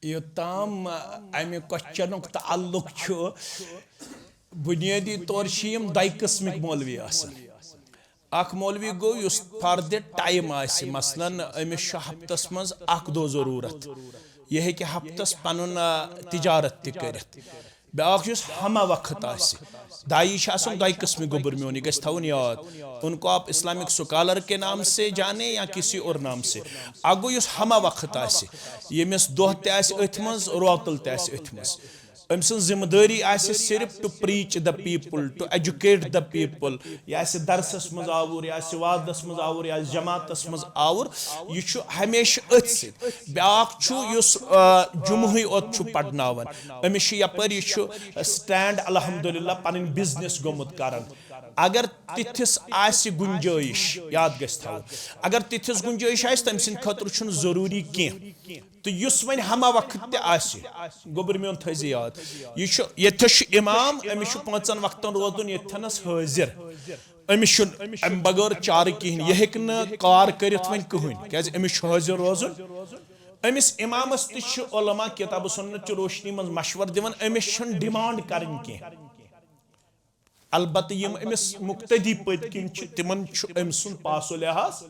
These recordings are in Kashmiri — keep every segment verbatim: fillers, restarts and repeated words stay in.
یوٚتام امہِ کوسچنُک تعلق چھُ، بنیٲدی طور چھِ یِم دۄیہِ قٕسمٕکۍ مولوی آسان۔ اکھ مولوی گوٚو یُس for the time آسہِ، مثلاً أمِس چھُ ہفتس منٛز اکھ دۄہ ضروٗرت، یہِ ہیٚکہِ ہفتس پنُن، آ، تجارت تہِ کٔرِتھ۔ بیٛاکھ یُس ہمہ وقت آسہِ، دایی چھِ آسان دۄیہِ قٕسمٕکۍ، گوٚبُر میون، یہِ گژھِ تھاوُن یاد۔ ان کو آپ اسلامک سکالر کے نام سے جانے یا کسی اور نام سے۔ اکھ گوٚو یُس ہمہ وقت آسہِ، ییٚمِس دۄہ تہِ آسہِ أتھۍ منٛز، روتل تہِ آسہِ أتھۍ منٛز۔ أمۍ سٕنٛز ذمہٕ دٲری آسہِ صرف to preach the people, to educate the people۔ یہِ آسہِ درسس منٛز آوُر، یہِ آسہِ وعدس منٛز آوُر، یہِ آسہِ جماعتس منٛز آوُر، یہِ چھُ ہمیشہٕ أتھۍ سۭتۍ۔ بیٛاکھ چھُ یُس، آ، جمعہٕے اوت چھُ پرناوان، أمِس چھُ یپٲرۍ، یہِ چھُ stand الحمدللہ پنٕنۍ business گوٚمُت کران۔ اگر تِتھِس آسہِ گُنجٲیِش، یاد گژھِ تھاوُن، اگر تِتھِس گُنجٲیِش آسہِ، تٔمۍ سٕنٛدِ خٲطرٕ چھُنہٕ ضروٗری کینٛہہ۔ تہٕ یُس وۄنۍ ہمہ وقت تہِ آسہِ، گوٚبُر میون تھٲیزِ یاد، یہِ چھُ، ییٚتھس چھُ امام، أمِس چھُ پانٛژن وقتن روزُن ییٚتھنس حٲضِر۔ أمِس چھُنہٕ امہِ بغٲر چارٕ کِہینۍ، یہِ ہیٚکہِ نہٕ کار کٔرِتھ وۄنۍ کٕہٕنۍ، کیازِ أمِس چھُ حٲضِر روزُن۔ أمِس امامس تہِ چھِ علماء کتاب و سنت چہِ روشنی منٛز مشورٕ دِوان، أمِس چھُنہٕ demand کرٕنۍ کینٛہہ۔ البتہ یِم أمِس مقتدی پٔتۍ کِنۍ چھِ، تِمن چھُ أمۍ سُنٛد پاس و لحاظ،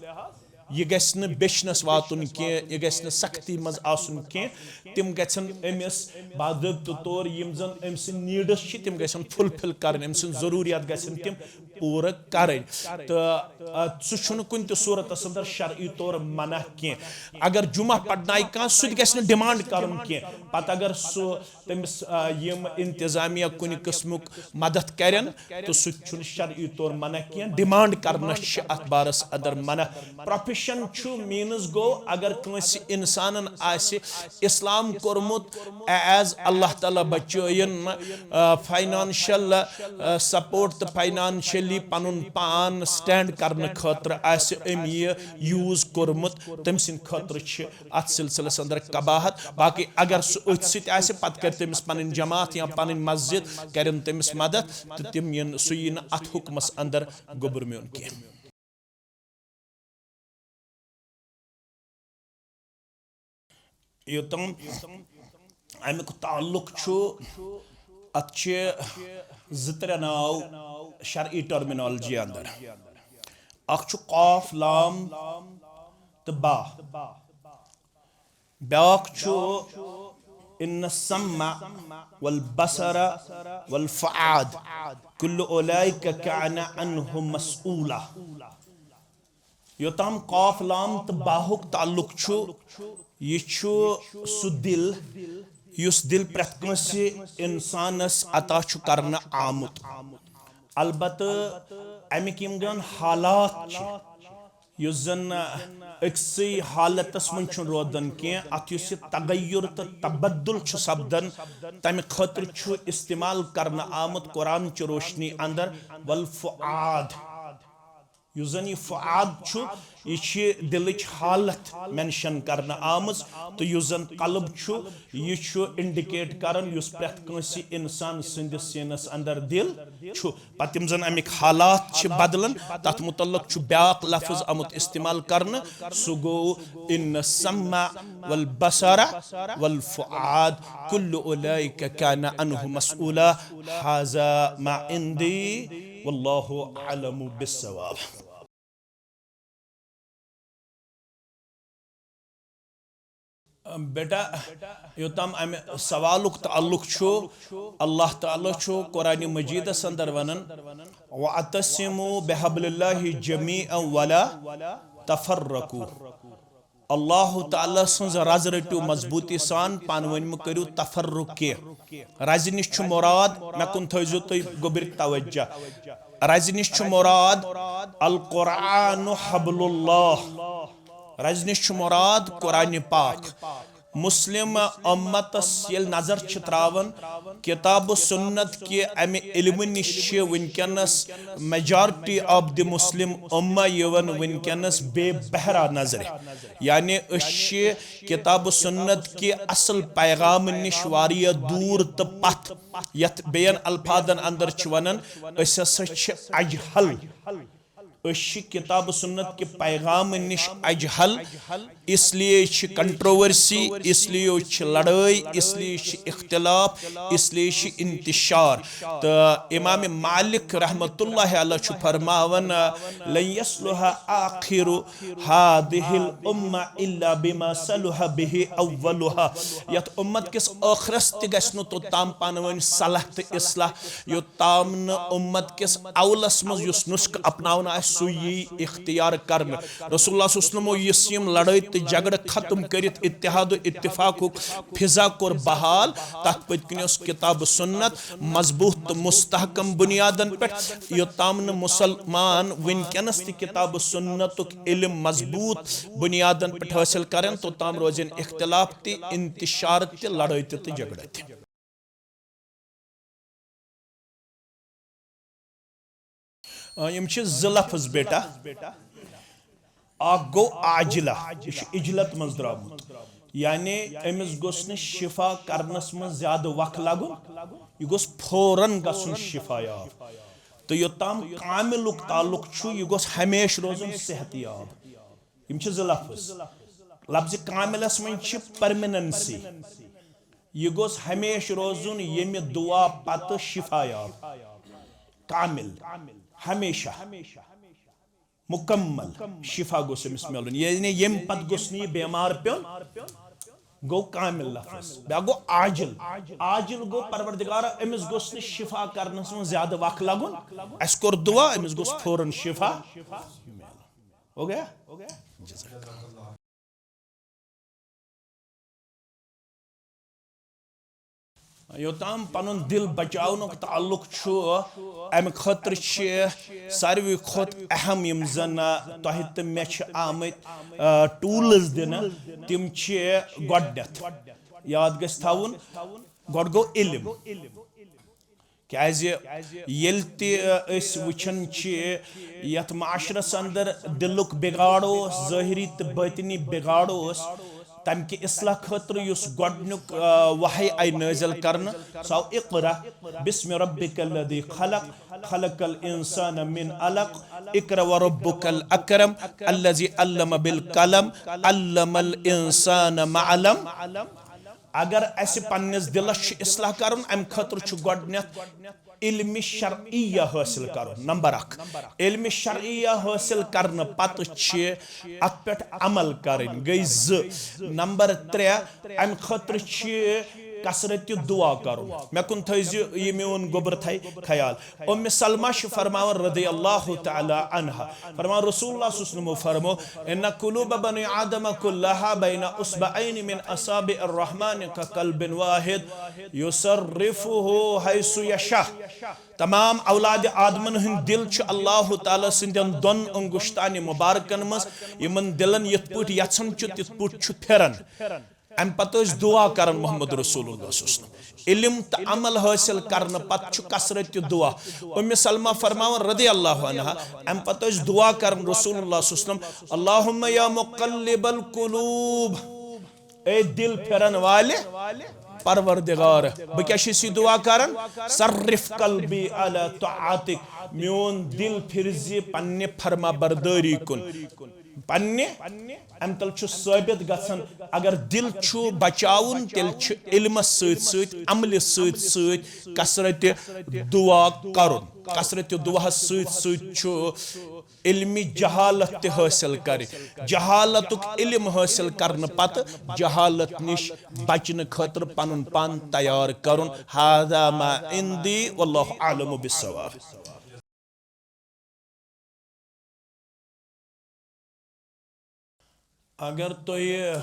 یہِ گژھِ نہٕ بیچھنس واتُن کینٛہہ، یہِ گژھِ نہٕ سختی منٛز آسُن کینٛہہ۔ تِم گژھن أمِس باضٲبطہٕ طور، یِم زن أمۍ سٕنٛدۍ needs چھِ، تِم گژھن fulfil کرٕنۍ، أمۍ سٕنٛدۍ ضروٗریات گژھن تِم پوٗرٕ کرٕنۍ۔ تہٕ، آ، سُہ چھُنہٕ کُنہِ تہِ صوٗرتس اندر شرعی طور منع کینٛہہ۔ اگر جمعہ پرنایہِ کانٛہہ، سُہ تہِ گژھِ نہٕ demand کرُن کینٛہہ۔ پتہٕ اگر سُہ تٔمِس، آ، یِم انتظامیہ کُنہِ قٕسمُک مدد کرن، تہٕ سُہ تہِ چھُنہٕ شرعی طور منع کینٛہہ، demand کرنس چھِ اتھ بارس اندر منع۔ Profession چھُ، means گوٚو، اگر کٲنٛسہِ انسانن آسہِ اسلام کوٚرمُت as اللہ تعالیٰ بچٲیِن، آ، financial، آ، support تہٕ financially پنُن پان stand کرنہٕ خٲطرٕ آسہِ أمۍ یہِ use کوٚرمُت، تٔمۍ سٕنٛدِ خٲطرٕ چھِ اتھ سلسلس اندر قباحت۔ باقی اگر سُہ أتھۍ سۭتۍ آسہِ، پتہٕ کرِ تٔمِس پنٕنۍ جماعت یا پنٕنۍ مسجد، کرن تٔمِس مدد، تہٕ تِم یِن، سُہ یی نہٕ اتھ حکمس اندر، گوٚبُر میون، کینٛہہ۔ یوٚتام امیُک تعلق چھُ، اتھ چھِ زٕ ترٛےٚ ناو شرعی terminology اندر۔ اکھ چھُ قاف لام تہٕ با۔ بیٛاکھ چھُ ان السمع والبصر والفؤاد کل اولئک کان عنہ مسئولا۔ یوٚتام قاف لام تہٕ باہُک تعلق چھُ، یہِ چھُ سُہ دِل یُس دِل پرٛٮ۪تھ کٲنٛسہِ انسانس عطا چھُ کرنہٕ آمُت۔ البتہٕ امیِکۍ یِم گٔن حالات چھِ، یُس زن أکسٕے حالتس منٛز چھُنہٕ روزان کینٛہہ، اتھ یُس یہِ تغیر تہٕ تبدل چھُ سپدان، تمہِ خٲطرٕ چھُ استعمال کرنہٕ آمُت قرآن چہِ روشنی اندر والفؤاد۔ یُس زن یہِ فؤاد چھُ، یہِ چھِ دِلٕچ حالت mention کرنہٕ آمٕژ، تہٕ یُس زن قلب چھُ، یہِ چھُ indicate کران یُس پرٛٮ۪تھ کٲنٛسہِ انسان سٕنٛدِس سیٖنس اندر دِل چھُ۔ پتہٕ یِم زن امیِکۍ حالات چھِ بدلان، تتھ متعلق چھُ بیٛاکھ لفظ آمُت استعمال کرنہٕ، سُہ گوٚو ان السمع والبصر والفؤاد کل اولئک کان عنہ مسئولا، هذا ما عندی واللہ اعلم بالصواب۔ بیٹا، یوٚتام امہِ سوالُک تعلق چھُ، اللہ تعالیٰ چھُ قرآن مجیدس اندر ونان، "واعتصموا بحبل اللہ جمیعا ولا تفرقوا۔" اللہ تعالیٰ سٕنٛز رز رٔٹِو مضبوٗطی سان، پانہٕ ؤنۍ مہٕ کٔرِو تفرق کینٛہہ۔ رزِ نِش چھُ مراد، مےٚ کُن تھٲیزیو تُہۍ گوٚبرۍ توجہ۔ رزِ نِش چھُ مراد القرآن حبل اللہ۔ رزِ نِش چھُ مراد قرآن پاک۔ مسلم امتس ییٚلہِ نظر چھِ تراوان، کتاب و سنت کہِ امہِ علمہٕ نِش چھِ وٕنکیٚنس majority of the مسلم امہ یِوان وٕنکیٚنس بے بہرا نظرِ۔ یعنی أسۍ چھِ کتاب و سنت کہِ اصل پیغام نِش واریاہ دوٗر تہٕ پتھ، یتھ بیٚین الفاظن اندر چھِ ونان، أسۍ ہسا چھِ اجہل۔ أسۍ چھِ کتاب و سنت کہِ پیغام نِش اجہل، اس لیے چھِ کنٹروورسی، اس لیے چھِ لڑٲے، اس لیے چھِ اختلاف، اس لیے چھِ انتشار۔ تہٕ امام مالک رحمۃ اللہ علیہ چھُ فرماوان، لن یصلح آخر هذه الامة الا بما صلح به اولها۔ یتھ امت کِس ٲخرس تہِ گژھِ نہٕ توٚتام پانہٕ ؤنۍ صلح تہٕ اصلاح، یوٚتام نہٕ امت کِس اولس منٛز یُس نسخہٕ اپناونہٕ آسہِ، سُے یی اختیار کرنہٕ۔ رسول اللہ صلی اللہ علیہ وسلمو یُس یِم لڑٲے تہٕ جھگڑٕ ختم کٔرِتھ اتحاد و اتفاقُک فضا کوٚر بحال، تتھ پٔتۍ کِنۍ اوس کتاب و سنت مضبوط تہٕ مستحکم بنیادن پٮ۪ٹھ۔ یوٚتام نہٕ مسلمان وٕنکیٚنس تہِ کتاب و سنتُک علم مضبوط بنیادن پٮ۪ٹھ حٲصِل کرن، توٚتام روزن اختلاف تہِ، انتشار تہِ، لڑٲے تہِ تہٕ جھگڑٕ تہِ۔ آ، یِم چھِ زٕ لفظ بیٹا۔ اکھ گوٚو عاجلہ، یہِ چھُ عجلت منٛز درٛامُت، یعنی أمِس گوٚژھ نہٕ شفا کرنس منٛز زیادٕ وق لگُن، یہِ گوٚژھ فوراً گژھُن شفا یاب۔ تہٕ یوٚتام کاملُک تعلق چھُ، یہِ گوٚژھ ہمیشہِ روزُن صحت یاب۔ یِم چھِ زٕ لفظ۔ لفظِ کاملس منٛز چھِ پرمیننسی، یہِ گوٚژھ ہمیشہِ روزُن ییٚمہِ دعا پتہٕ شفا یاب، کامل، ہمیشہ، مکمل شفا گوٚژھ أمِس مِلُن، یعنی ییٚمہِ پتہٕ گوٚژھ نہٕ یہِ بیمار پیوٚن۔ گوٚو کامل لفظ۔ بیٛاکھ گوٚو عاجل۔ عاجل گوٚو پروردگارا، أمِس گوٚژھ نہٕ شفا کرنس منٛز زیادٕ وق لگُن۔ اسہِ کوٚر دعا، أمِس گوٚژھ فوراً شفا۔ ہو گیا؟ جزاک اللہ۔ یوٚتام پنُن دل بچاونُک تعلق چھُ، امہِ خٲطرٕ چھِ ساروی کھۄتہٕ اہم یِم زن، آ، تۄہہِ تہٕ مےٚ چھِ آمٕتۍ، آ، ٹولز دِنہٕ، تِم چھِ گۄڈٕنیتھ یاد گژھِ تھاوُن، گۄڈٕ گوٚو علم۔ کیازِ ییٚلہِ تہِ أسۍ وٕچھان چھِ یتھ معاشرس اندر دلُک بگاڑ اوس، ظٲہری تہٕ باطنی بگاڑ اوس، تمہِ کہِ اصلاح خٲطرٕ یُس گۄڈٕنیُک، آ، وحی آیہِ نٲزِل کرنہٕ، سُہ آو اقرا بسم ربک الذی خلق، خلق الانسان من علق، اقرا وربک الاکرم، الذی علم بالقلم، علم الانسان ما علم۔ اگر اسہِ پننِس دلس چھُ اصلاح کرُن، امہِ خٲطرٕ چھُ گۄڈٕنیتھ علم شرعیہ حٲصِل کرُن۔ نمبر اکھ، علم شرعیہ حٲصِل کرنہٕ پتہٕ چھِ اتھ پٮ۪ٹھ عمل کرٕنۍ، گٔے زٕ۔ نمبر ترٛےٚ، امہِ خٲطرٕ چھِ کثرت دعا کرُن۔ مےٚ کُن تھٲیزِ یہِ میون گوٚبُر تھاے خیال۔ ام سلمہ چھِ فرماوان رضی اللہ تعالی عنہا، فرمان رسول اللہ صلی اللہ علیہ وسلم فرمو، ان قلوب بنی آدم کلها بین اصبعین من اصابع الرحمن کقلب واحد یصرفه حیث یشاء۔ تمام اولاد آدمن ہٕنٛدۍ دل چھِ اللہ تعالیٰ سٕنٛدٮ۪ن دۄن انگشتانِ مبارکن منٛز، یِمن دلن یِتھ پٲٹھۍ یژھان چھُ تِتھ پٲٹھۍ چھُ پھران۔ امہِ پتہٕ ٲسۍ دعا کران محمد رسول اللہ صلی اللہ علیہ وسلم۔ علم تہٕ عمل حٲصِل کرنہٕ پتہٕ چھُ کثرت دعا۔ ام سلمہ فرماوان رضی اللہ عنہا، امہِ پتہٕ ٲسۍ دعا کران رسول اللہ صلی اللہ علیہ وسلم، اللہم یا مقلب القلوب، اے دل پھرن والہِ پروردگار، بہٕ کیٛاہ چھُس یہِ دعا کران؟ صرف قلبی علی طاعتک، میون دل پھرزِ پننہِ فرما بردٲری کُن۔ پننہِ، امہِ تل چھُ ثٲبت گژھان، اگر دل چھُ بچاوُن، تیٚلہِ چھُ علمس سۭتۍ سۭتۍ، عملہِ سۭتۍ سۭتۍ کثرت دعا کرُن۔ کثرت دعاہس سۭتۍ سۭتۍ چھُ علمِ جہالت تہِ حٲصِل کرٕنۍ۔ جہالتُک علم حٲصِل کرنہٕ پتہٕ جہالت نِش بچنہٕ خٲطرٕ پنُن پان تیار کرُن۔ هذا ما عندي والله اعلم بالصواب۔ اگر تۄہہِ،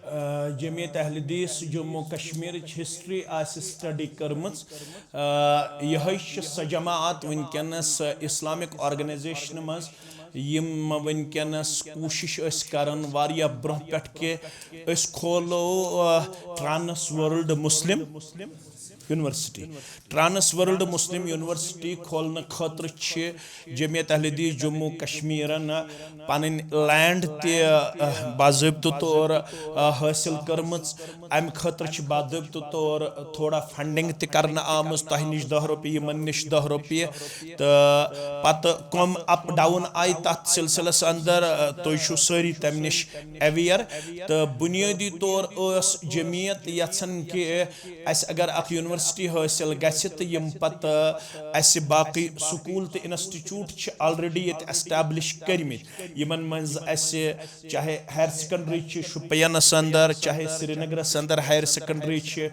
آ، جمعیت اہل حدیث جموں کشمیرٕچ ہسٹری آسہِ سٹڈی کٔرمٕژ، آ، یِہوٚے چھِ سۄ جماعت وٕنکیٚنَس اسلامک آرگنائزیشنہِ منٛز، یِم وٕنکیٚنَس کوٗشِش ٲسۍ کران واریاہ برونٛہہ پٮ۪ٹھ کہِ أسۍ کھولو، آ، ٹرانس ورلڈ مسلم۔ یونیورسٹی۔ ٹرانس ورلڈ مسلم یونیورسٹی کھولنہٕ خٲطرٕ چھِ جمعیت اہل حدیث جموں کشمیرن پنٕنۍ لینڈ تہِ، آ، باضٲبطہٕ طور، آ، حٲصِل کٔرمٕژ۔ امہِ خٲطرٕ چھِ باضٲبطہٕ طور تھوڑا فنڈنگ تہِ کرنہٕ آمٕژ، تۄہہِ نِش دَہ رۄپیہِ، یِمن نِش دَہ رۄپیہِ، تہٕ پتہٕ کم اپ ڈاؤن آیہِ تتھ سلسلس اندر، آ، تُہۍ چھِو سٲری تمہِ نِش اویئر۔ تہٕ بنیٲدی طور ٲس جمعیت یژھان کہِ اسہِ اگر اکھ یونیورسٹی حٲصِل گژھِ تہٕ یِم پتہٕ اسہِ باقٕے سکوٗل تہٕ انسٹیٹیوٹ چھِ آلریڈی ییٚتہِ ایسٹیبلش کٔرمٕتۍ، یِمن منٛز اسہِ چاہے ہایر سیکنڈری چھِ شُپینس اندر، چاہے سرینگرس اندر ہایر سیکنڈری چھِ،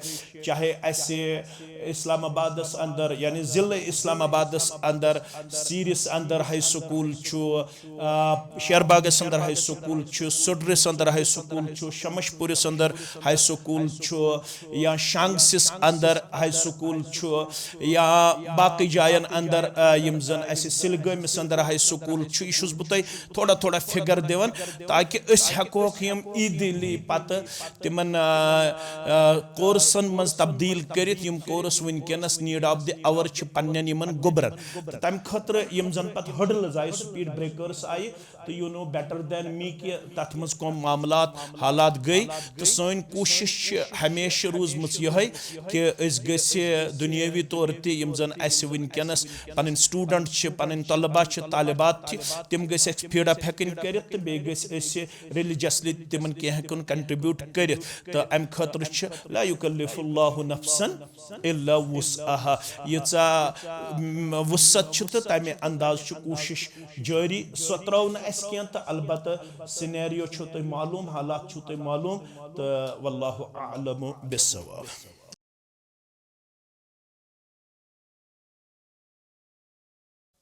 چاہے اسہِ اسلام آبادس اندر، یعنی ضلع اسلام آبادس اندر، سیٖرِس اندر ہاے سکوٗل چھُ، آ، شیر باغس اندر ہاے سکوٗل چھُ، سُڈرِس اندر ہاے سکوٗل چھُ، شمشپوٗرِس اندر ہاے سکوٗل چھُ، یا شانگسِس اندر ہاے سکوٗل چھُ، یا باقٕے جاین اندر، آ، یِم زن اسہِ سلگٲمِس اندر ہاے سکوٗل چھُ۔ یہِ چھُس بہٕ تۄہہِ تھوڑا تھوڑا فگر دِوان، تاکہِ أسۍ ہٮ۪کوکھ یِم ایٖزیلی پتہٕ تِمن، آ، آ، کورسن منٛز تبدیٖل کٔرِتھ، یِم کورس وٕنکیٚنس need of the hour چھِ پننٮ۪ن یِمن گوٚبرن۔ تہٕ تمہِ خٲطرٕ یِم زن پتہٕ ہڈلز آیہِ، سپیڈ بریکرز آیہِ، تہٕ you know better than me کہِ تتھ منٛز کم معاملات حالات گٔے۔ تہٕ سٲنۍ کوٗشش چھِ ہمیشہِ روٗزمٕژ یِہے کہِ أسۍ گٔژھۍ دُنیٲوی طور تہِ یِم زن اسہِ وٕنکیٚنس پنٕنۍ سٹوڈنٹ چھِ، پنٕنۍ طلبہ چھِ، طالبات چھِ، تِم گٔژھۍ اسہِ فیڈ اپ ہٮ۪کٕنۍ کٔرِتھ تہٕ بیٚیہِ گٔژھۍ أسۍ ریلیجسلی تِمن کینٛہہ ہٮ۪کُن کنٹریبیوٹ کٔرِتھ۔ تہٕ امہِ خٲطرٕ چھِ لا یکلف اللہ نفسا الا وسعها، ییٖژاہ، م، وسعت چھِ تہٕ تمہِ انداز چھِ کوٗشش جٲری۔ سۄ ترٲو نہٕ اسہِ کینٛہہ، تہٕ البتہ سینیریو چھُو تۄہہِ معلوم، حالات چھُو تۄہہِ معلوم، تہٕ واللہ اعلم بالصواب۔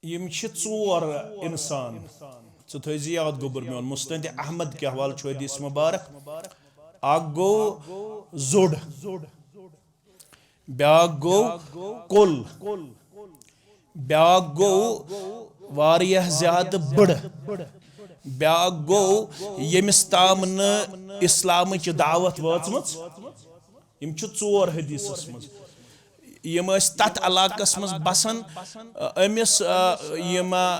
یِم چھِ ژور انسان، ژٕ تھٲیزِ یاد گوٚبُر میون، مُسنَدِ احمد کہِ حوالہٕ چھُ حدیث مبارک۔ اکھ گوٚو زوٚڑ، بیٛاکھ گوٚو کُل، بیٛاکھ گوٚو واریاہ زیادٕ بٔڑ، بیٛاکھ گوٚو ییٚمِس تام نہٕ اسلامٕچ دعوت وٲژمٕژ۔ یِم چھِ ژور حدیثس منٛز۔ یِم ٲسۍ تتھ علاقس منٛز بسان، أمِس، آ، یِم، آ، آ،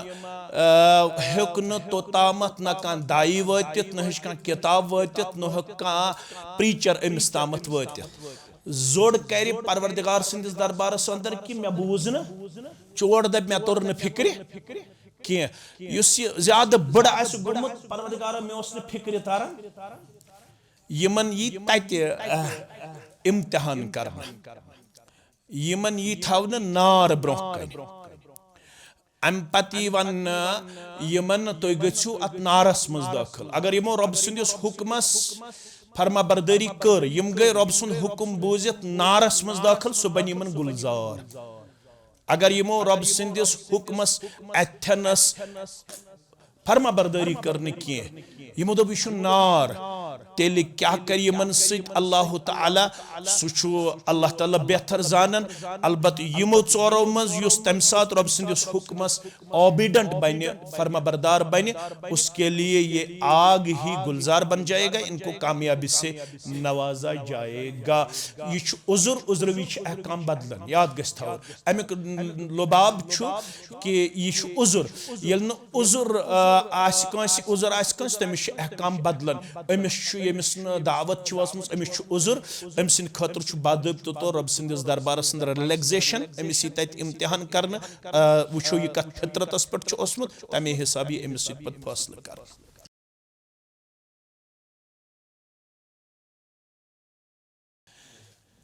ہیوٚک نہٕ توٚتامتھ نہ کانٛہہ داعی وٲتِتھ، نہ ہیٚچ کانٛہہ کِتاب وٲتِتھ، نہ ہیوٚک کانٛہہ پریچر أمِس تامتھ وٲتِتھ۔ زوٚڑ کرِ پروردگار سٕنٛدِس دربارس اندر کہِ مےٚ بوٗز نہٕ، چور دپہِ مےٚ توٚر نہٕ فکرِ کینٛہہ۔ یُس یہِ زیادٕ بٔڑ آسہِ گوٚمُت، پروردگارا مےٚ اوس نہٕ فکرِ تران۔ یِمن یی تتہِ، آ، امتحان کرنہٕ۔ یِمن یی تھاونہٕ نار برونٛہہ کنہِ۔ امہِ پتہٕ یی وننہٕ یِمن، تُہۍ گٔژھِو اتھ نارس منٛز دٲخل۔ اگر یِمو رۄب سٕنٛدِس حُکمس فرما بردٲری کٔر، یِم گٔے رۄب سُنٛد حُکم بوٗزِتھ نارس منٛز دٲخل، سُہ بنہِ یِمن گُلزار۔ اگر یِمو رۄب سٕنٛدِس حُکمس اتھٮ۪نس فرما بردٲری کٔر نہٕ کینٛہہ، یِمو دوٚپ، "یہِ چھُ نار"، تیٚلہِ کیٛاہ کرِ یِمن سۭتۍ اللہ تعالیٰ؟ سُہ چھُ اللہ تعالیٰ بہتر زانان۔ البتہٕ یِمو ژورو منٛز یُس تمہِ ساتہٕ رۄب سٕنٛدِس حُکمس اوبیڈنٹ بنہِ، فرما بردار بنہِ، اس کے لیے یہ آگ ہی گلزار بن جائے گا، ان کو کامیابی سے نوازا جائے گا۔ یہِ چھُ عذر، عذر وِزِ چھِ احکام بدلان، یاد گژھِ تھاوُن۔ امیُک لباب چھُ کہِ یہِ چھُ عذر۔ ییٚلہِ نہٕ عذر، آ، آسہِ کٲنٛسہِ، عذر آسہِ کٲنٛسہِ، تٔمِس چھُ احکام بدلان۔ أمِس چھُ، ییٚمِس نہٕ دعوت چھِ وٲژمٕژ، أمِس چھُ عذر، أمۍ سٕنٛدِ خٲطرٕ چھُ باضٲبطہٕ طور رۄب سٕنٛدِس دربارس اندر ریلیکزیشن، أمِس یی تتہِ امتحان کرنہٕ، آ، وٕچھو یہِ کتھ فطرتس پٮ۪ٹھ چھُ اوسمُت، تمے حساب یی أمِس سۭتۍ پتہٕ فٲصلہٕ کرنہٕ۔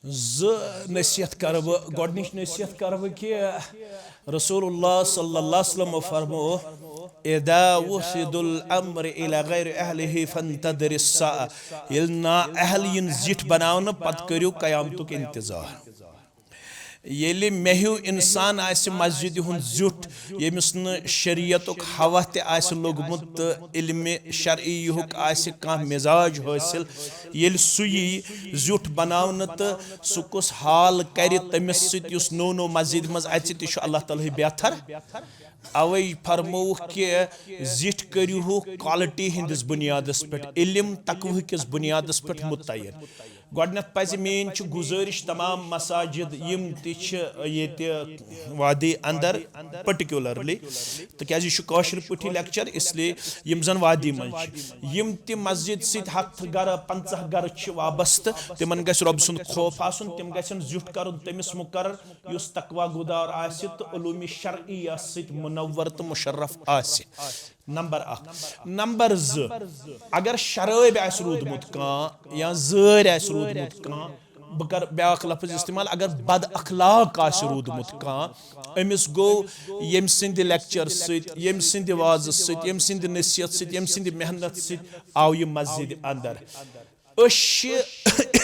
زٕ نصیحت کرٕ بہٕ۔ گۄڈٕنِچ نصیحت کرٕ بہٕ کہِ رسول اللہ صلی اللہ علیہ وسلم فرمو، "اذا وسد الامر الى غیر اہلہ فانتظر الساعہ"، ییٚلہِ نا اہل یِن زِٹھۍ بناونہٕ، پتہٕ کٔرِو قیامتُک انتظار۔ ییٚلہِ مےٚ ہیوٗ انسان آسہِ مسجدِ ہُنٛد زیُٹھ، ییٚمِس نہٕ شریعتُک ہوا تہِ آسہِ لوٚگمُت تہٕ علمِ شرعی یُہُک آسہِ کانٛہہ مزاج حٲصِل، ییٚلہِ سُہ یی زیُٹھ بناونہٕ تہٕ سُہ کُس حال کرِ تٔمِس سۭتۍ یُس نوٚو نوٚو مسجدِ منٛز اژِ، تہِ چھُ اللہ تعالیٰ ہٕے بہتر۔ اوے فرمووُکھ کہِ زِٹھۍ کٔرِو ہُہ quality ہٕنٛدِس بُنیادس پٮ۪ٹھ، علم تقوی کِس بُنیادس پٮ۪ٹھ مُتعین۔ گۄڈٕنیتھ پزِ میٲنۍ چھِ گُزٲرِش تمام مساجد یِم تہِ چھِ ییٚتہِ وادی اندر، پرٹیکولرلی، تِکیازِ یہِ چھُ کٲشِر پٲٹھی لیکچر، اس لیے یِم زن وادی منٛز چھِ، یِم تہِ مسجد سۭتۍ ہتھ گرٕ، پنژاہ گرٕ چھِ وابستہٕ، تِمن گژھِ رۄب سُنٛد خوف آسُن، تِم گژھن زیُٹھ کرُن تٔمِس مقرر یُس تقوی گُدار آسہِ تہٕ علوٗمِ شرعیہ سۭتۍ منور تہٕ مشرف آسہِ۔ نمبر اکھ۔ نمبر زٕ، اگر شرٲبۍ آسہِ روٗدمُت کانٛہہ یا زٲرۍ آسہِ روٗدمُت کانٛہہ، بہٕ کرٕ بیٛاکھ لفظ استعمال، اگر بد اخلاق آسہِ روٗدمُت کانٛہہ، أمِس گوٚو ییٚمہِ سٕنٛدِ لیکچر سۭتۍ، ییٚمہِ سٕنٛدِ وازٕ سۭتۍ، ییٚمہِ سٕنٛدِ نصیحت سۭتۍ، ییٚمہِ سٕنٛدِ محنت سۭتۍ آو یہِ مسجد اندر۔ أسۍ چھِ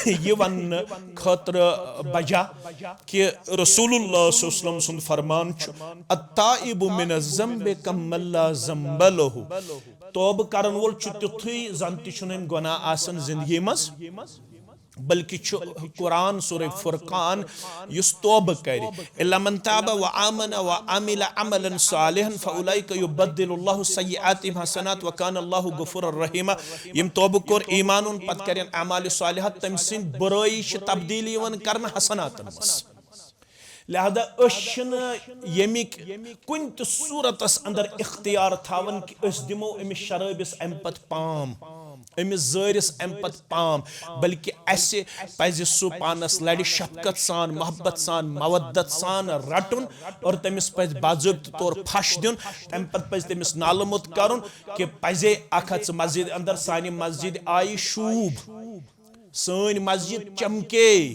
یہِ وننہٕ خٲطرٕ بجا کہِ رسول اللہ صلی اللہ علیہ وسلم سُنٛد فرمان چھُ، "التائب من الذنب کمن لا ذنب لہ"۔ توبہٕ کرن وول چھُ تیُتھُے زن تہِ چھُنہٕ أمۍ گۄناہ آسان زندگی منٛز، بلکہِ چھُ قرآن سورہ فرقان یُس توبہٕ کرِ، "الا من تاب و آمن و عمل عملا صالحا فاولئک یبدل اللہ سیئاتہم حسنات وکان اللہ غفورا رحیما"۔ یِم توبہٕ کوٚر، ایمان اوٚن، پتہٕ کرن اعمال صالحات، تٔمۍ سٕنٛدۍ بُرٲیی چھِ تبدیل یِوان کرنہٕ حسناتن منٛز۔ لہذا أسۍ چھِنہٕ ییٚمِکۍ کُنہِ تہِ صورتس اندر اختیار تھاوان کہِ أسۍ دِمو أمِس شرٲبِس امہِ پتہٕ پام، أمِس زٲرِس امہِ پتہٕ پام، بلکہِ اسہِ پزِ سُہ پانس لڑِ شفقت سان، محبت سان، مودت سان رٹُن اور تٔمِس پزِ باضٲبطہٕ طور پھش دیُن۔ تمہِ پتہٕ پزِ تٔمِس نالہٕ موٚت کرُن کہِ پزے اکھ ہتھ ژٕ مسجد اندر، سانہِ مسجد آیہِ شوٗب، سٲنۍ مسجد چمکے۔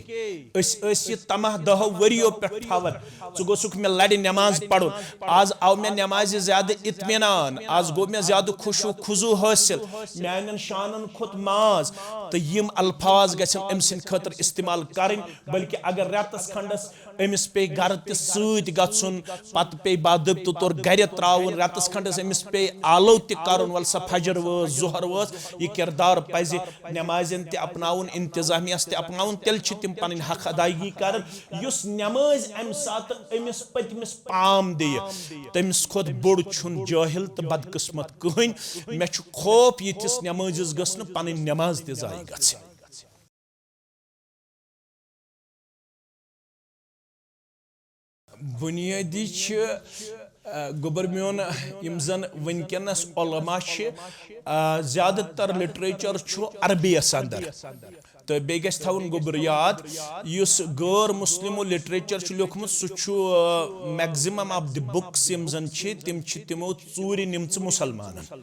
أسۍ ٲسۍ یہِ طمع دہو ؤریو پٮ۪ٹھ تھاوان، ژٕ گوٚژھُکھ مےٚ لڑِ نماز پرُن۔ آز آو مےٚ نمازِ زیادٕ اطمینان، آز گوٚو مےٚ زیادٕ خشوع خضوع حٲصِل، میانٮ۪ن شانن کھوٚت ماز۔ تہٕ یِم الفاظ گژھن أمۍ سٕنٛدِ خٲطرٕ استعمال کرٕنۍ، بلکہِ اگر رٮ۪تس کھنڈس أمِس پیٚیہِ گرٕ تہِ سۭتۍ گژھُن، پتہٕ پیٚیہِ باضٲبطہٕ طور گرِ ترٛاوُن، رٮ۪تس کھنڈس أمِس پیٚیہِ آلو تہِ کرُن، وَلہٕ سا فجر وٲژ، ظہر وٲژ، یہِ کردار پزِ نمازٮ۪ن تہِ اپناوُن، انتظامیہس تہِ اپناوُن، تیٚلہِ چھِ تِم پنٕنۍ حق ادایگی کران۔ یُس نمٲزۍ امہِ ساتہٕ أمِس پٔتمِس پام دِیہِ، تٔمِس کھۄتہٕ بوٚڑ چھُنہٕ جٲہِل تہٕ بدقٕسمت کٕہٕنۍ۔ مےٚ چھُ خوف یِتھِس نمٲزِس گٔژھ نہٕ پنٕنۍ نماز تہِ ضایع گژھٕنۍ۔ بُنیٲدی چھِ، آ، گوٚبُر میون، یِم زَن وٕنکیٚنَس علما چھِ، آ، زیادٕ تر literature چھُ عربی یَس اندر۔ تہٕ بیٚیہِ گژھِ تھاوُن گوٚبُر یاد، یُس غٲر مُسلِمو literature چھُ لیوٚکھمُت، سُہ چھُ، آ، maximum of the books یِم زَن چھِ، تِم چھِ تِمو ژوٗرِ نِمژٕ مُسلمانَن۔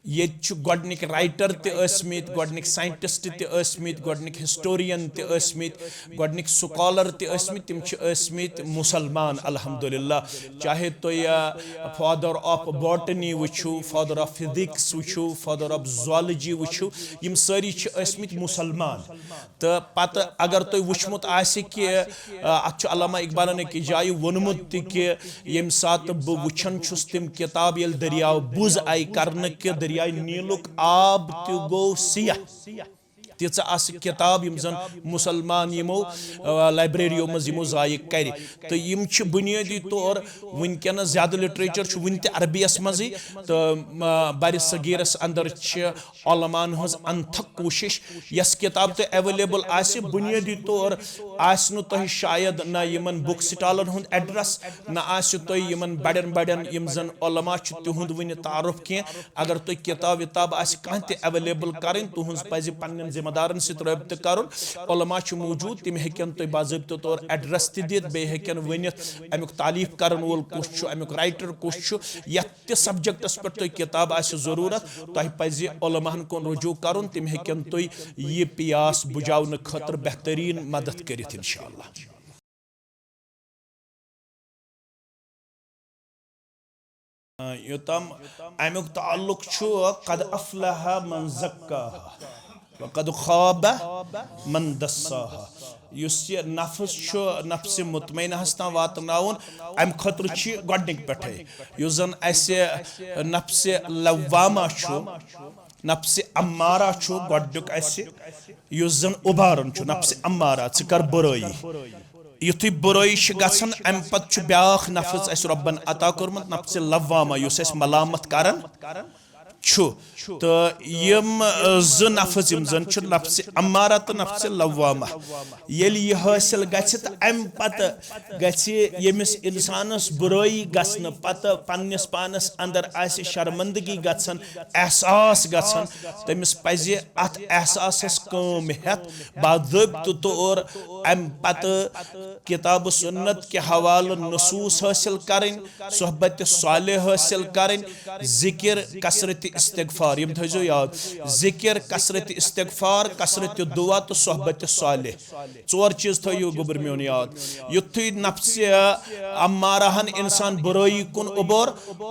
ییٚتہِ چھِ گۄڈٕنِکۍ writer تہِ ٲسمٕتۍ، گۄڈٕنِکۍ scientist تہِ ٲسمٕتۍ، گۄڈٕنِکۍ historian تہِ ٲسمٕتۍ، گۄڈٕنِکۍ scholar تہِ ٲسمٕتۍ، تِم چھِ ٲسمٕتۍ مُسلمان، الحمدللہ۔ چاہے تُہۍ، آ، father of botany وٕچھِو، father of physics وٕچھِو، father of zoology وٕچھِو، یِم سٲری چھِ ٲسمٕتۍ مُسلمان۔ تہٕ پتہٕ اگر تۄہہِ وٕچھمُت آسہِ کہِ، آ، اتھ چھُ علامہ اقبالن أکِس جایہِ ووٚنمُت تہِ کہِ ییٚمہِ ساتہٕ بہٕ وٕچھان چھُس تِم کِتاب، ییٚلہِ دٔریاو بُز آیہِ کرنہٕ کہِ دٔریاے نیٖلُک آب تہِ گوٚو سیاہ۔ تیٖژاہ آسہٕ کِتاب یِم زن مُسلمان یِمو، آ، library یو منٛز یِمو ضایع کرِ۔ تہٕ یِم چھِ بُنیٲدی طور وٕنکیٚنَس زیادٕ literature چھُ وٕنہِ تہِ عربی یَس منٛزٕے، تہٕ، آ، برِ صغیٖرس اندر چھِ علماہن ہٕنٛز انتھک کوٗشش۔ یۄس کِتاب تۄہہِ available آسہِ، بُنیٲدی طور آسہِ نہٕ تۄہہِ شاید نہ یِمن book stallن ہُنٛد address، نہ آسہِ تۄہہِ یِمن بڑٮ۪ن بڑٮ۪ن یِم زن علما چھِ تِہُنٛد وُنہِ تعارُف کینٛہہ۔ اگر تۄہہِ کِتاب وِتاب آسہِ کانٛہہ تہِ available کرٕنۍ، تُہنٛز پزِ پننٮ۪ن ذمہٕ دارن سۭتۍ رٲبطہٕ کرُن۔ علما چھِ موجود، تِم ہیٚکن تۄہہِ باضٲبطہٕ طور address تہِ دِتھ، بیٚیہِ ہیٚکن ؤنِتھ امیُک تالیف کرن وول کُس چھُ، امیُک writer کُس چھُ، یتھ تہِ subjectس پٮ۪ٹھ تۄہہِ کِتاب آسہِ ضروٗرت، تۄہہِ پزِ علماہن کُن رجوع کرُن، تِم ہیٚکن تۄہہِ یہِ پیاس بجاونہٕ خٲطرٕ بہترین مدد کٔرِتھ، انشاءاللہ۔ یوٚتام امیُک تعلق چھُ، "قد افلح من زکاها وقد خاب من دساها"۔ یُس یہِ نفس چھُ، نفس مطمئنہس تام واتناوُن، امہِ خٲطرٕ چھِ گۄڈنِکۍ پٮ۪ٹھے یُس زن اسہِ نفس لوامہ چھُ، نفس امارہ چھُ گۄڈنیُک اسہِ یُس زن اُبارُن چھُ، نفس امارہ، ژٕ کر بُرٲیی۔ یُتھُے بُرٲیی چھِ گژھان، امہِ پتہٕ چھُ بیٛاکھ نفس اسہِ رۄبن عطا کوٚرمُت، نفس لوامہ، یُس اسہِ ملامت کران چھُ۔ تہٕ یِم، آ، زٕ نفس، یِم زن چھِ نفسِ امارہ تہٕ نفسِ لوامہ، ییٚلہِ یہِ حٲصِل گژھِ، تہٕ امہِ پتہٕ گژھِ ییٚمِس انسانس بُرٲیی گژھنہٕ پتہٕ پننِس پانس اندر آسہِ شرمندگی گژھان، احساس گژھان، تٔمِس پزِ اتھ احساسس کٲم ہٮ۪تھ باضٲبطہٕ طور امہِ پتہٕ کتاب و سنت کہِ حوالہٕ نصوص حٲصِل کرٕنۍ، صحبت صالح حٲصِل کرٕنۍ، ذکر، کثرت استغفار، یِم تھٲیزیو یاد، ذکر، کثرت استغفار، کثرت دعا تہٕ صحبت صالح۔ ژور چیٖز تھٲیِو گوٚبُر میون یاد۔ یُتھُے نفسِ امارہن انسان بُرٲیی کُن اُبور،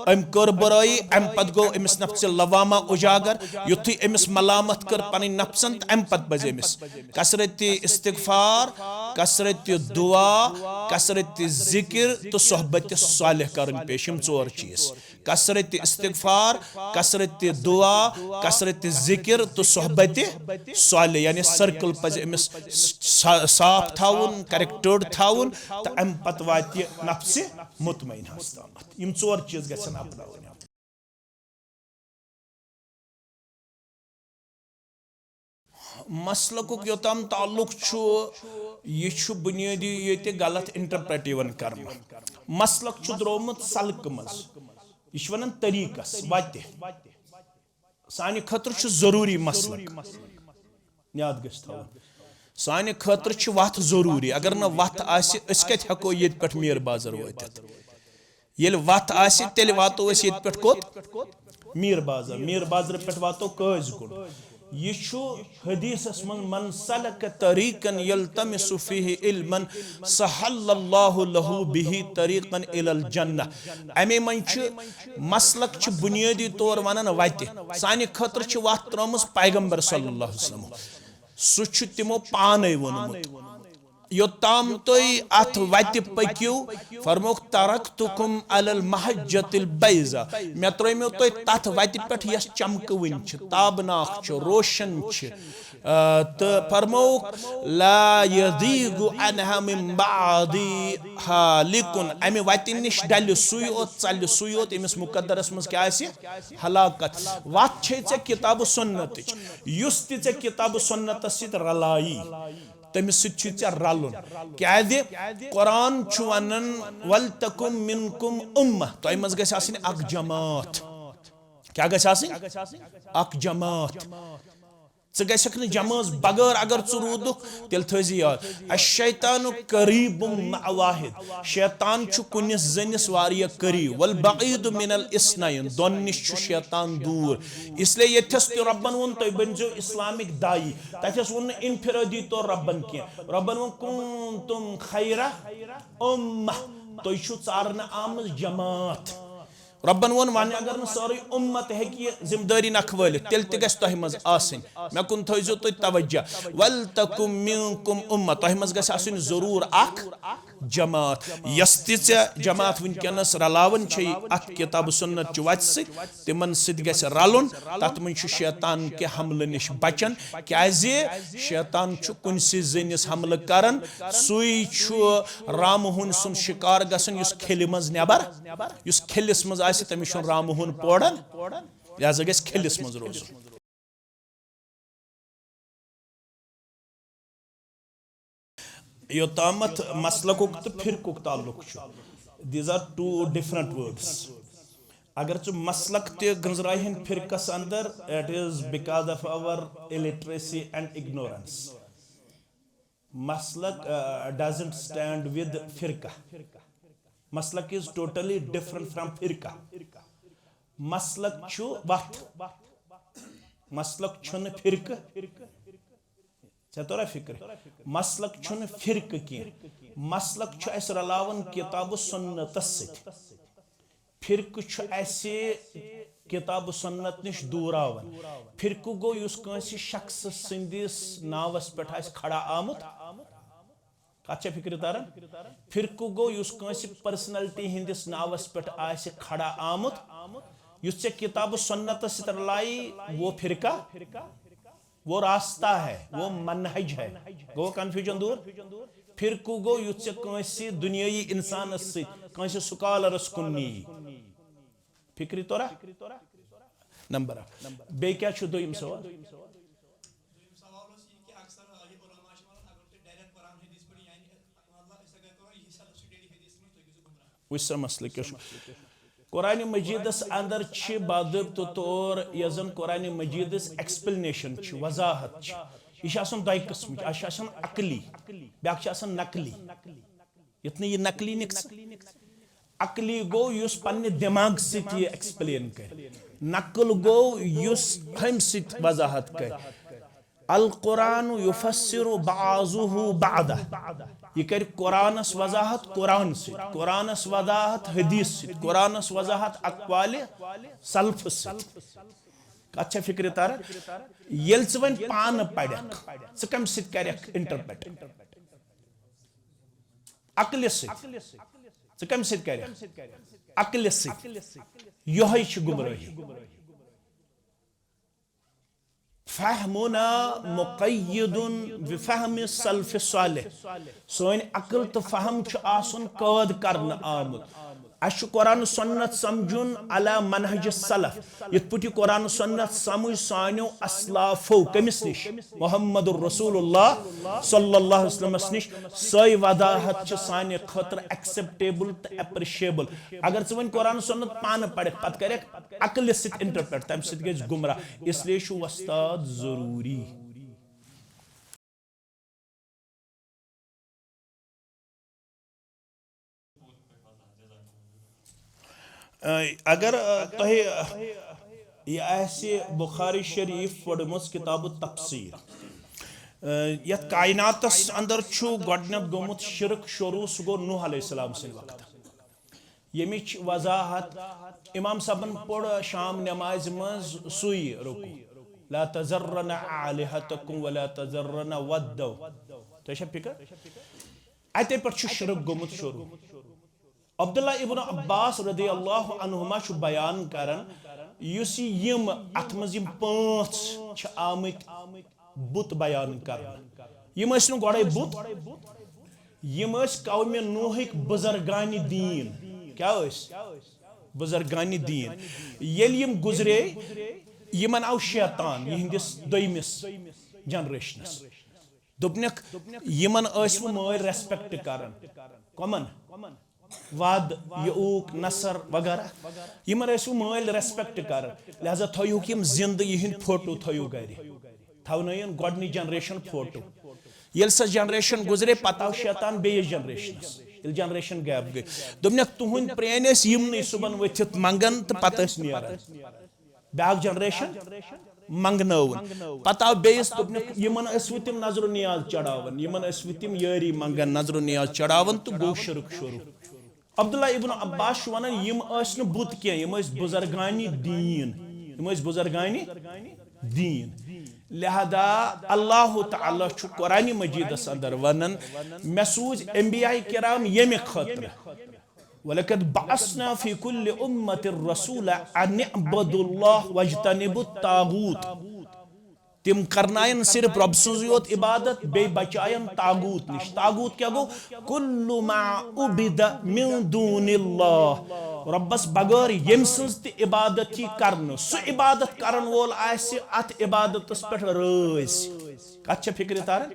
أمۍ کٔر بُرٲیی، امہِ پتہٕ گوٚو أمِس نفسِ لوامہ اُجاگر۔ یُتھُے أمِس ملامت کٔر پنٕنۍ نفسن، تہٕ امہِ پتہٕ پزِ أمِس کثرت استغفار، کثرت دعا، کثرت ذکر تہٕ صحبت صالح کرٕنۍ پیش۔ یِم ژور چیٖز، کثرت استغفار، کثرت دعا، کثرت ذکر تہٕ صحبت صالح، یعنی سرکل پزِ أمِس سا-، صاف تھاوُن، کریکٹرڈ تھاوُن، تہٕ امہِ پتہٕ واتہِ نفسِ مطمئنہس تامتھ۔ یِم ژور چیٖز گژھن اپناوٕنۍ۔ مسلکُک یوٚتام تعلق چھُ، یہِ چھُ بُنیٲدی ییٚتہِ غلط انٹرپریٹ یِوان کرنہٕ۔ مسلک چھُ درٛامُت سلکہٕ منٛز، یہِ چھُ ونان طریٖقس، وتہِ۔ سانہِ خٲطرٕ چھُ ضروٗری مسلک، یاد گژھِ تھاوُن۔ سانہِ خٲطرٕ چھِ وتھ ضروٗری، اگر نہٕ وتھ آسہِ، أسۍ کتہِ ہٮ۪کو ییٚتہِ پٮ۪ٹھ میر بازر وٲتِتھ؟ ییٚلہِ وتھ آسہِ، تیٚلہِ واتو أسۍ ییٚتہِ پٮ۪ٹھ کوٚت؟ میر بازر۔ میر بازرٕ پٮ۪ٹھ واتو قٲضۍ کُن۔ یہِ چھُ حدیثس منٛز، "من سلک طریقا یلتمس فیہ علما سہل اللہ لہ بہ طریقا الی الجنہ"۔ امی منٛز چھُ مسلک چھُ بنیٲدی طور ونان وتہِ۔ سانہِ خٲطرٕ چھِ وتھ ترٲومٕژ پیغمبر صلی اللہ علیہ وسلم۔ سُہ چھُ تِمو پانے ووٚنمُت۔ یوٚتام تُہۍ اتھ وتہِ پٔکِو، فرمووُکھ، "ترکتکم علی المحجۃ البیضاء"، مےٚ ترٲومو تُہۍ تتھ وتہِ پٮ۪ٹھ یۄس چمکوٕنۍ چھِ، تابناک چھِ، روشن چھِ۔ آ، تہٕ فرمووُکھ، "لا یزیغ عنہا من بعدی ہالک"، امہِ وتہِ نِش ڈلہِ سُے یوت، ژلہِ سُے یوت، ییٚمِس مقدرس منٛز کیٛاہ آسہِ؟ ہلاکت۔ وتھ چھے ژےٚ کتاب و سنتٕچ، یُس تہِ ژےٚ کتاب و سنتس سۭتۍ رلایی، تٔمِس سۭتۍ چھُے ژےٚ رلُن۔ کیازِ؟ قرآن چھُ ونان، "ولتکم منکم امہ"، تۄہہِ منٛز گژھِ آسٕنۍ اکھ جماعت۔ کیٛاہ گژھِ آسٕنۍ؟ اکھ جماعت۔ ژٕ گژھکھ نہٕ جمٲژ بغٲر، اگر ژٕ روٗدُکھ، تیٚلہِ تھٲیزِ یاد، "الشیطان قریب مع واحد"، شیطان چھُ کُنِس زٔنِس واریاہ قریب، "والبعید من الاثنین"، دۄن نِش چھُ شیطان دوٗر۔ اس لیے ییٚتھس تہِ رۄبن ووٚن، "تُہۍ بٔنزیو اسلامٕکۍ داعی"، تتھس ووٚن نہٕ انفرٲدی طور رۄبن کینٛہہ، رۄبن ووٚن، "کنتم خیر امہ"، تُہۍ چھِو ژارنہٕ آمٕژ جماعت۔ رۄبن ووٚن، وۄنۍ اگر نہٕ سٲرٕے اُمت ہیٚکہِ یہِ ذمہٕ دٲری نکھٕ وٲلِتھ، تیٚلہِ تہِ گژھِ تۄہہِ منٛز آسٕنۍ۔ مےٚ کُن تھٲیزیو تُہۍ توجہ۔ "ولتکم منکم امہ"، تۄہہِ منٛز گژھِ آسٕنۍ ضروٗر اکھ جماعت۔ یۄس تہِ ژےٚ جماعت وٕنکیٚنس رلاوان چھے اتھ کتاب و سنت چہِ وتہِ سۭتۍ، تِمن سۭتۍ گژھِ رلُن۔ تتھ منٛز چھُ شیطان کہِ حملہٕ نِش بچان، کیازِ شیطان چھُ کُنسٕے زٔنِس حملہٕ کران۔ سُے چھُ رامہٕ ہوٗنۍ سُنٛد شِکار گژھان، یُس کھِلہِ منٛز نٮ۪بر، یُس کھِلِس منٛز آسہِ، تٔمِس چھُنہٕ رامہٕ ہوٗن پوران، لہذا گژھِ کھِلِس منٛز روزُن۔ یوٚتامَتھ مسلکُک تہٕ فرقُک تعلق چھُ، these are two different words۔ اگر ژٕ مسلک تہِ گٔنٛزراوہن فرقس اندر، it is because of our illiteracy and ignorance۔ مسلک، uh, doesn't stand with فرقہ۔ مسلک is totally different from فرقہ۔ مسلک چھُ وتھ۔ مسلک چھُنہٕ فرقہٕ۔ ژےٚ توٚرا فکرِ؟ مسلک چھُنہٕ فرقہٕ کینٛہہ۔ مسلک چھُ اَسہِ رلاوان کتاب و سنتس سۭتۍ۔ فرقہٕ چھُ اَسہِ کتاب و سنت نِش دوٗراوان۔ فرقہٕ گوٚو یُس کٲنٛسہِ شخص سٕنٛدِس ناوس پٮ۪ٹھ آسہِ کھڑا آمُت۔ کتھ چھےٚ فکرِ تران؟ فرقہٕ گوٚو یُس کٲنٛسہِ پرسنلٹی ہٕنٛدِس ناوس پٮ۪ٹھ آسہِ کھڑا آمُت، یُس ژےٚ کتاب و سنتس سۭتۍ رلایی، وہ فرقہ، وہ راستہ ہے، وہ منہج ہے۔ گوٚو کنفیوجن دوٗر؟ فرقہٕ گوٚو یُس ژےٚ کٲنٛسہِ دُنیٲیی انسانس سۭتۍ، کٲنٛسہِ سکالرس کُن نِیی۔ فکرِ توٚرا؟ نمبر اکھ۔ بیٚیہِ کیٛاہ چھُ دوٚیِم سوال؟ وٕچھ سا مسلہٕ کیٛاہ چھُ۔ قرآن مجیدس اندر چھِ باضٲبطہٕ طور یۄس زن قرآن مجیدس explanation چھِ، وضاحت چھِ، یہِ چھِ آسان دۄیہِ قٕسمٕچ، اکھ چھِ آسان عقلی، بیٛاکھ چھِ آسان نقلی۔ یُتھ نہٕ یہِ نقلی نِکھ ژٕ۔ عقلی گوٚو یُس پننہِ دٮ۪ماغ سۭتۍ یہِ explain کرِ، نقل گوٚو یُس ہُمہِ سۭتۍ وضاحت کرِ۔ القرآن یفسر بعضہ بعضا۔ یہِ کرِ قرآنس وضاحت قرآن سۭتۍ، قرآنس وضاحت حدیث سۭتۍ، قرآنس وضاحت اقوال سلف سۭتۍ۔ کتھ چھےٚ فکرِ تران؟ ییٚلہِ ژٕ وۄنۍ پانہٕ پرکھ، ژٕ کمہِ سۭتۍ کرکھ interpret؟ عقلہِ سۭتۍ۔ ژٕ کمہِ سۭتۍ کرکھ؟ عقلہِ سۭتۍ۔ یۄہے چھِ گمرٲہی۔ فہمنا مقید بفہم السلف الصالح۔ سٲنۍ عقل تہٕ فہم چھُ آسُن قٲد کرنہٕ آمُت۔ اسہِ چھُ قرآن سنت سمجھُن علی منہج السلف، یِتھ پٲٹھۍ یہِ قرآن سنت سمجھ سانیو اسلافو۔ کٔمِس نِش؟ محمد رسول اللہ صلی اللہ علیہ وسلمس نِش۔ سۄے وضاحت چھِ سانہِ خٲطرٕ acceptable تہٕ appreciable۔ اگر ژٕ وۄنۍ قرآن سنت پانہٕ پرکھ، پتہٕ کرکھ عقلہِ سۭتۍ interpret، تمہِ سۭتۍ گژھِ گمراہ۔ اس لیے چھُ وۄستاد ضروٗری۔ اگر تۄہہِ یہِ آسہِ بخاری شریف پٔرمٕژ کتاب التفسیر، یتھ کائناتس اندر چھُ گۄڈٕنیتھ گوٚمُت شرک شروع، سُہ گوٚو نوح علیہ السلام سٕنٛدِ وقتہٕ۔ ییٚمِچ وضاحت امام صٲبن پوٚر شام نمازِ منٛز سُے رکوع، لا تذرن آلہتکم ولا تذرن ودا۔ تۄہہِ چھا فکر؟ اتے پٮ۪ٹھ چھُ شرک گوٚمُت شروع۔ عبداللہ ابن عباس رضی اللہ عنہما چھُ بیان کران، یُس یِم اتھ منٛز یِم پانٛژھ چھِ آمٕتۍ بُت بیان کرنہٕ۔ یِم ٲسۍ نہٕ گۄڈے بُت، یِم ٲسۍ قومِ نوحٕکۍ بزرگانِ دیٖن۔ کیٛاہ ٲسۍ؟ بزرگانِ دیٖن۔ ییٚلہِ یِم گُزرے، یِمن آو شیطان یِہنٛدِس دوٚیمِس جنریشنس۔ دوٚپنکھ، یِمن ٲسۍ وٕ مٲلۍ respect کران۔ کمن؟ وعد، یعوق، نصر وغیرہ۔ یِمن ٲسۍ وٕ مٲلۍ respect کران، لہذا تھٲیہُکھ یِم زندٕ، یِہنٛدۍ فوٹو تھٲیِو گرِ۔ تھاونٲیِن گۄڈٕنِچ generation فوٹو۔ ییٚلہِ سۄ generation گُزرے، پتہٕ آو شیطان بیٚیِس genrationس۔ ییٚلہِ generation gap گٔے، دوٚپنکھ، تُہنٛدۍ پرٛٲنۍ ٲسۍ یِمنٕے صُبحن ؤتھِتھ منٛگان تہٕ پتہٕ ٲسۍ نیران۔ بیٛاکھ generation منٛگنٲوٕن۔ پتہٕ آو بیٚیِس، دوٚپنکھ، یِمن ٲسۍ وٕ تِم نظر و نیاز چڑھاوان، یِمن ٲسۍ وٕ تِم یٲری منٛگان، نظر و نیاز چڑھاوان، تہٕ گوٚو شرک شروع۔ عبداللہ ابن عباس چھُ ونان، یِم ٲسۍ نہٕ بُت کینٛہہ، یِم ٲسۍ بزرگانِ دیٖن، یِم ٲسۍ بزرگانِ دیٖن۔ لہذا اللہ تعالیٰ چھُ قرآن مجیدس اندر ونان، مےٚ سوٗزۍ انبیاء کرام ییٚمہِ خٲطرٕ۔ وَلَقَدْ بَعَثْنَا فِي كُلِّ أُمَّةٍ رَسُولًا أَنِ اعْبُدُوا اللَّهَ وَاجْتَنِبُوا الطَّاغُوتَ۔ تِم کرناین صرف رۄب سٕنٛزٕے یوت عبادت، بیٚیہِ بچاین طاغوت نِش۔ طاغوت کیٛاہ گوٚو؟ كُلُّ مَا عُبِدَ مِن دُونِ اللَّهِ۔ رۄبس بغٲر ییٚمہِ سٕنٛز تہِ عبادت یی کرنہٕ، سُہ عبادت کرن وول آسہِ اتھ عبادتس پٮ۪ٹھ رٲضۍ۔ کتھ چھےٚ فکرِ تران؟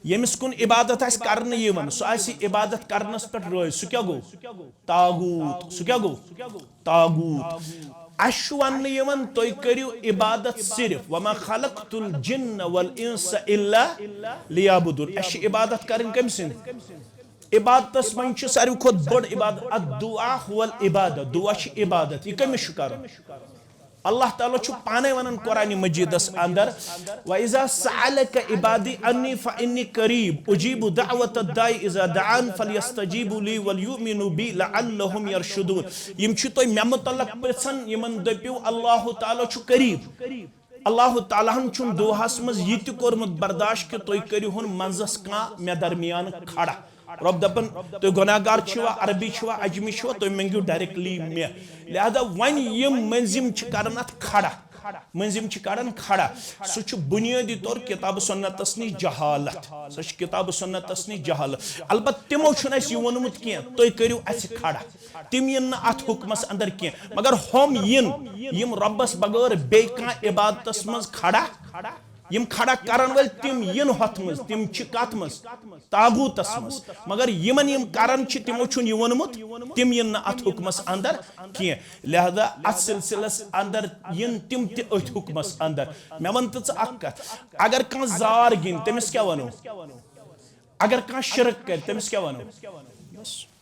ییٚمِس کُن عبادت آسہِ کرنہٕ یِوان، سُہ آسہِ عبادت کرنس پٮ۪ٹھ رٲضۍ۔ سُہ کیٛاہ گوٚو؟ طاغوت۔ سُہ کیٛاہ گوٚو؟ طاغوت۔ اَسہِ چھُ وننہٕ یِوان، تُہۍ کٔرِو عبادت صرف، وَمَا خَلَقْتُ الْجِنَّ وَالْإِنسَ إِلَّا لِيَعْبُدُونِ۔ اَسہِ چھِ عبادت کرٕنۍ کٔمۍ سٕنٛدِ؟ عبادتس منٛز چھِ ساروی کھۄتہٕ بٔڑ عبادت، الدعاء هو العبادة، دعا چھِ عبادت۔ یہِ کٔمِس چھُ کرُن؟ اللہ تعالیٰ چھُ پانے ونان قرآن مجیدس اندر، وَإِذَا سَأَلَكَ عِبَادِي عَنِّي فَإِنِّي قَرِيبٌ أُجِيبُ دَعْوَةَ الدَّاعِ إِذَا دَعَانِ فَلْيَسْتَجِيبُوا لِي وَلْيُؤْمِنُوا بِي لَعَلَّهُمْ يَرْشُدُونَ۔ یِم چھِ تۄہہِ مےٚ مُتعلق پرژھان، یِمن دٔپِو اللہ تعالیٰ چھُ قریب۔ اللہ تعالیٰ ہن چھُنہٕ دُعاہس منٛز یہِ تہِ کوٚرمُت برداشت کہِ تُہۍ کٔرِو ہُن منٛزس کانٛہہ مےٚ درمیان کھڑا۔ رۄب دپان، تُہۍ گۄناہ گار چھِوا، عربی چھِوا، عجمی چھِوا، تُہۍ مٔنگِو directly مےٚ۔ لہذا وۄنۍ یِم مٔنٛزِم چھِ کران اتھ کھڑا۔ مٔنٛزِم چھِ کڑان کھڑا۔ سُہ چھُ بُنیٲدی طور کتاب سنتس نِش جہالت۔ سۄ چھِ کتاب سنتس نِش جہالت۔ البتہ تِمو چھُنہٕ اَسہِ یہِ ووٚنمُت کینٛہہ، "تُہۍ کٔرِو اَسہِ کھڑا۔" تِم یِن نہٕ اتھ حُکمس اندر کینٛہہ، مگر ہُم یِن، یِم رۄبس بغٲر بیٚیہِ کانٛہہ عبادتس منٛز کھڑا، یِم کھڑا کرن وٲلۍ، تِم یِن ہۄتھ منٛز، تِم چھِ کتھ منٛز؟ طاغوتس منٛز۔ مگر یِمن یِم کران چھِ، تِمو چھُنہٕ یہِ ووٚنمُت، تِم یِن نہٕ اتھ حُکمس اندر کینٛہہ۔ لہذا اتھ سلسلس اندر یِن تِم تہِ أتھۍ حُکمس اندر۔ مےٚ وَن تہٕ ژٕ اکھ کتھ، اگر کانٛہہ زار گِنٛدِ، تٔمِس کیٛاہ ونو؟ اگر کانٛہہ شرک کرِ، تٔمِس کیٛاہ ونو؟ بس۔